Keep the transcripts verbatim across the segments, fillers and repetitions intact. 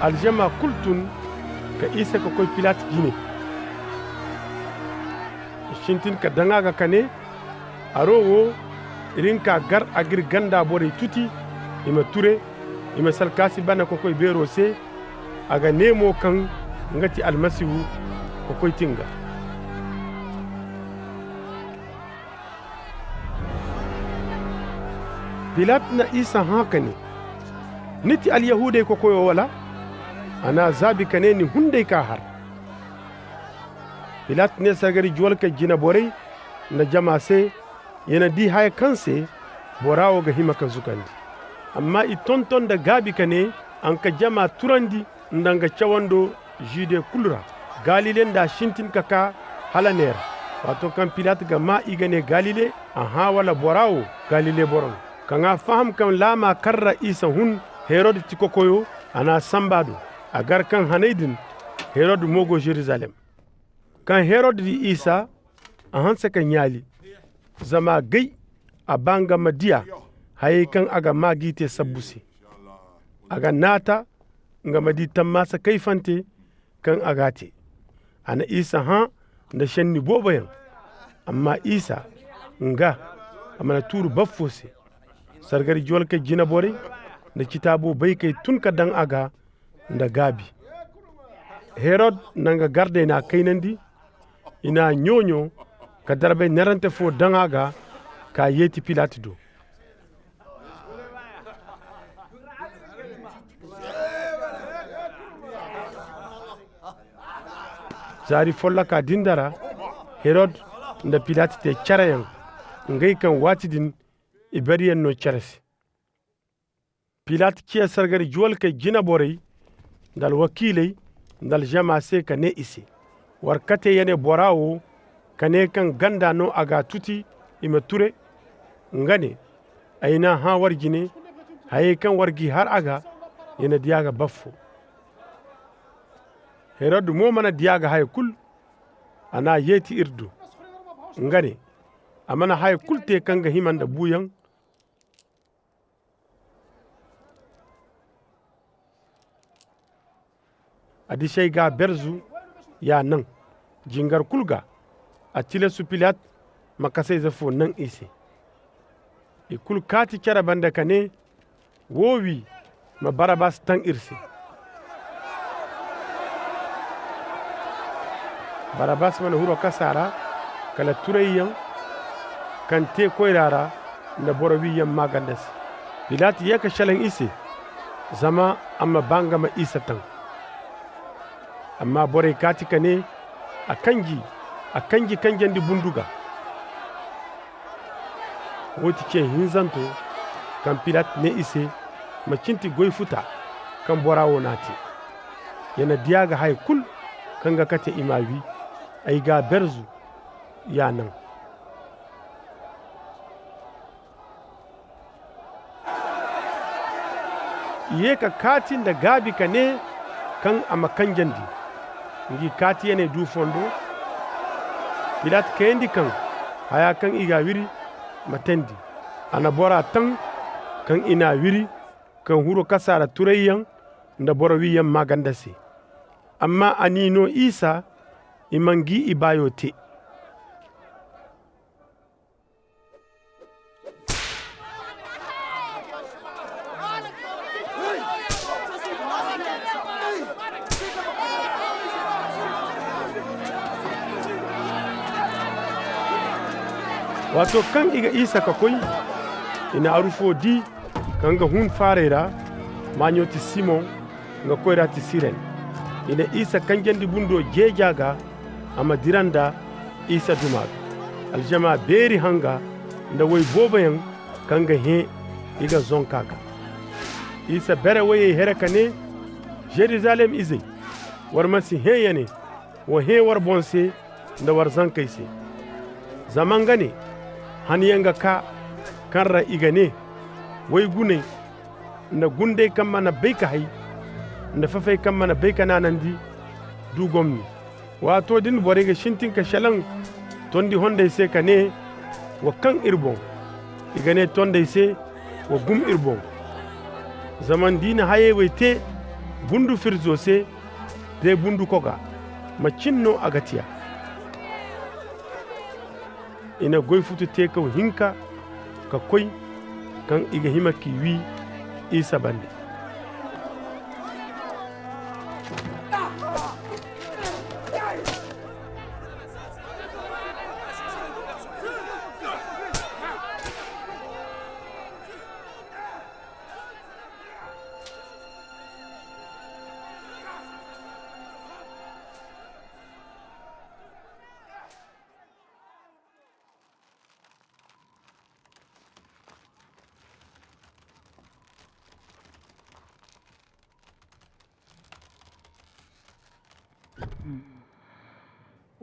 Alžama kul tun ka isa ka koy pilat jine. I sintin ka daŋ a ga ka ne, aro wo, ir hin ka gar a ga ir ganda borey tuti, i ma ture, i ma si alkaasi bana kokoy beero se. A ga ne mo kaŋ nga ti almasihu, kokoy ti nga. Pilat na isa hã ka ne, ni ti alyahuudey kokoyo wala? A n'a zaabi ka ne, ni hunday k'a har. Pilat ne sargari juwalkey jineborey nda jama se, ya na di haya kaŋ se bora wo ga hima ka zugandi. Amma i tonton nda gaabi ka ne, a na ka jama turandi nda nga cawando žude kul ra, galile nda a sintin ka kaa hala neera. Waato kaŋ pilat ga maa i ga ne galile, a hã wala bora wo galile boro no. Kaŋ a faham kaŋ laama kaŋ ra isa hun, herod ti kokoyo, a n'a sanba do. A gar kaŋ hanay din, herod mo go žerizalem. Kaŋ herod di isa, a hanse ka ɲaali, zama gay a ba nga ma diya hayey kaŋ a ga maa g'i te sabbu se. A ga naata nga ma di tammaasa kayfante kaŋ a g'a te. A na isa hã nda šenni booboyaŋ. Amma isa, nga, a mana tuuru baffo se. Sargari juwalkey jineborey nda citaabo baykey tun ka daŋ a ga nda gaabi. Herod na nga gardey n'a kaynandi. I n'a ɲooɲo ka darbay nerante fo daŋ a ga, k'a yeeti pilat do. Zaari folloka din da ra, herod nda pilat te cereyaŋ, ngey kaŋ waati din i baryaŋ no cere se. Pilat ciya sargari juwalkey jineborey nda alwakiiley nda alžama se ka nee i se, war kate ya ne bora wo ka nee kaŋ ganda no a g'a tuti i ma ture? Nga ne, ay n'a hãa war jine, hayey kaŋ war g'i har a ga, ya na di a ga baffo. Herod mo mana di a ga haya kul. A n'a yeeti ir do. Nga ne, a mana haya kul te kaŋ ga hima nda buuyaŋ. A disi ay gaa berzu, y'a naŋ. Jingar kul ga, a tilasu pilat ma kasayze fo naŋ i se. I kul kaati cere banda ka ne, woo wi, ma barabas taŋ ir se. Barabas mana hiro kasa ra, kala turayyaŋ kaŋ te koyra ra nda boro wiyaŋ maaganda se. Pilat yee ka šelaŋ i se, zama a ma ba nga ma isa taŋ. Amma borey kaati ka ne, a kanji, a kanji kanjandi bundu ga. Woo ti ce hinzanto kaŋ pilat nee i se, ma cinti goy futa kaŋ bora woo n'a te. Ya na diya ga haya kul kaŋ ga kate i m'a wi. Ay gaa berzu, y'a naŋ. I yee ka kaati nda gaabi ka nee kaŋ a ma kanjandi. Ngi kaatiyaney du fondo, pilat kayandi kaŋ haya kaŋ i g'a wiri ma teendi. A na bora taŋ kaŋ i n'a wiri, kaŋ huru kasa ra turayyaŋ nda boro wiyaŋ maaganda se. Amma a n'i noo isa, i ma ngi ibaayo te. Waato kaŋ i ga isa ka koy, i na aru fo di kaŋ ga hun faarey ra. Maaɲo ti simon, nga koyra ti siren. I na isa kanjandi bundo jeeja ga, a ma dira nda isa duma ga. Aljama beeri hanga nda woy booboyaŋ kaŋ ga hẽe i ga zonka ga. Isa bere woyey here ka ne, jerusalem izey, war ma si hẽe ya ne, wa hẽe war boŋ se nda war zankey se. Zama nga ne, hanyaŋ ga kaa kaŋ ra i ga ne, woy guney nda gundey kaŋ mana bay ka hay, nda fafey kaŋ mana bay ka naanandi du gomni. Waato din borey ga sintin ka šelaŋ tondi hondey se ka ne, wa kaŋ ir boŋ. I ga ne tondey se, wa gum ir boŋ. Zama nda i na hayey wey te, Bundu firzo se, de bundu koga, macin no a ga tiya. I na goy futu teekaw hinka ka koy, kaŋ i ga hima k'i wii isa bande.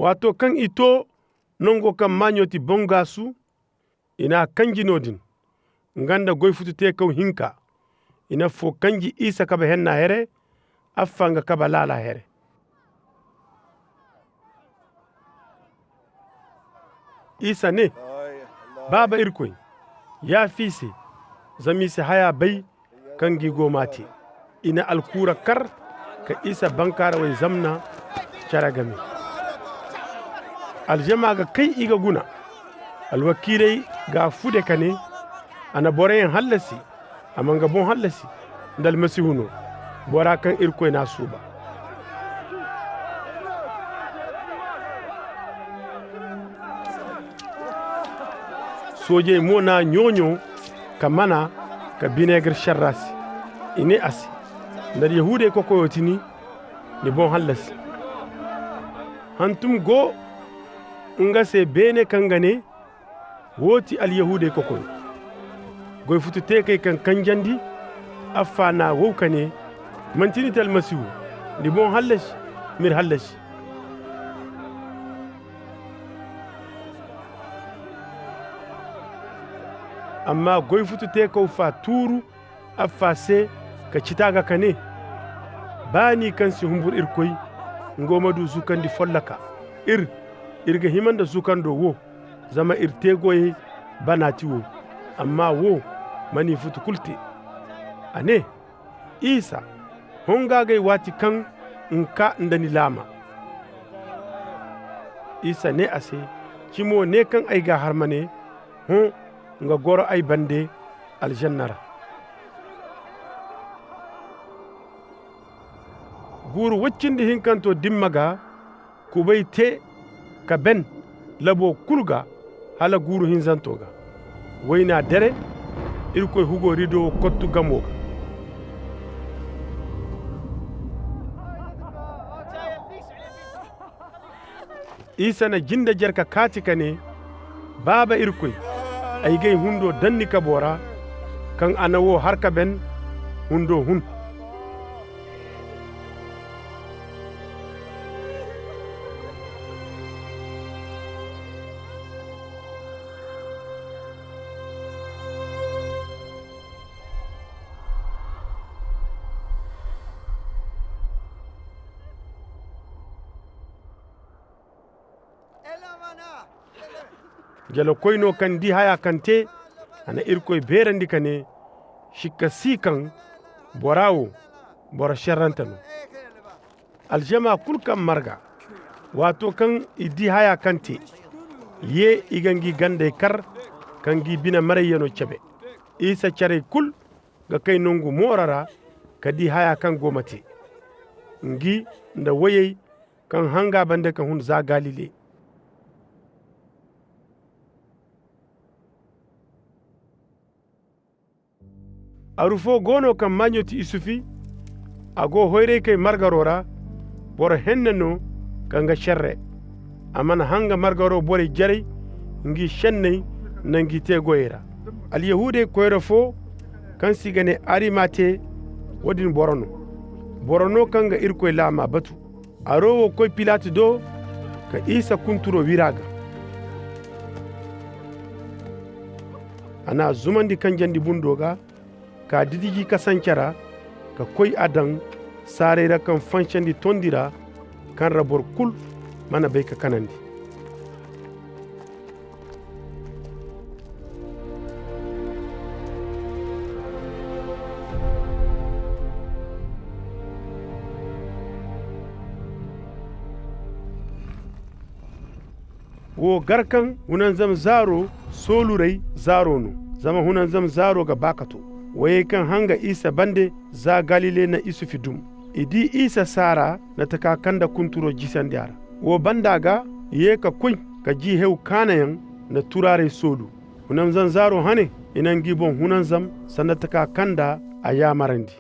Waato kaŋ i too nongo kaŋ maaɲo ti bongaasu, i n'a kanji no-din, nga nda goy futu teekaw hinka. I na affoo kanji isa kabe henna here, affa nga kabe laala here. Isa ne, baaba irkoy, yaafa i se, zama i si hayaa bay kaŋ gi go m'a te. I na alkuura kar ka isa bankaarawey zamna care game. Aljama ga kay i ga guna. Alwakiiley g'a fude ka ne, a na boroyaŋ hallasi, a ma nga boŋ hallasi nda almasihu no, bora kaŋ irkoy n'a suuba. Soojey mo na ɲooɲo ka mana ka bineegar šerra se. I ne a se, nda alyahuudey kokoyo ti ni, ni boŋ hallasi. Hantum go nga se beene kaŋ ga ne, wo ti alyahuudey kokoyo. Goy futu teekey kaŋ kanjandi, affa n'a wow ka ne, manti ni ti almasihu? Ni boŋ hallasi, m'ir hallasi. Amma goy futu teekaw fa tuuru affa se ka cita ga ka ne, ba ni kaŋ si humbur irkoy, nga wo ma du zukandi folloka. Ir, ir ga hima nda zukando wo, zama ir teegoyey bana ti wo. Amma wo mana i futu kul te. A ne, isa, hõ nga agay waati kaŋ n'kaa nda ni laama. Isa nee a se, cimo nee kaŋ ay g'a har ma ne, hõ, nga goro ay bande alžanna ra. Guuru woy cindi hinkanto dimma ga, kubay te ka ben labo kul ga, hala guuru hinzanto ga. Woy n'a dere irkoy hugo rido kottu gamo ga. Isa na jinde jer ka kaati ka ne, baaba irkoy, ay g'ay hundo daŋ ni kabo ra, kaŋ a na wo har ka ben hundo hun. Jalakoy no kaŋ di haya kaŋ te, a na irkoy beerandi ka ne, sikka si kaŋ bora wo boro šerrante no. Alžama kul kaŋ marga, waato kaŋ i di haya kaŋ te, i ye i ga ngi gandey kar ka ngi bine marayyanoo cebe. Isa carey kul ga kay nongu mooro ra ka di haya kaŋ go ma te, ngi nda woyey kaŋ hanga bande ka hun za galile. Aru fo go no kaŋ maaɲo ti isufi. A go hoyraykey margaroo ra. Boro henne no kaŋ ga šerre. A mana hanga margaroo borey jarey ngi šenney nda ngi teegoyey ra. Alyahuudey koyra fo kaŋ se i ga ne arimate, wo-din boro no. Boro no kaŋ ga irkoy laamaa batu. Aro wo koy pilat do ka isa kunturoo wir a ga. A n'a zumandi kanjandi bundoo ga, k'a didiji kasance ra, ka koy a daŋ saaray ra kaŋ fansandi tondi ra, kaŋ ra boro kul mana bay ka kanandi. Woo gar kaŋ hunanzam zaaroo sooluray zaaroo no. Zama hunanzam zaaroo ga baa ka too. Woyey kaŋ hanga isa bande za galile na isufi dum. I dii isa saara na taka kaŋ nda kunturoo jisandi a ra. Woo banda ga yee ka koy ka ji hew kaanayaŋ na turaaray soolu. Hunanzam zaaroo hane i na ngi boŋ hunanzam sanda taka kaŋ nda a yaamarandi.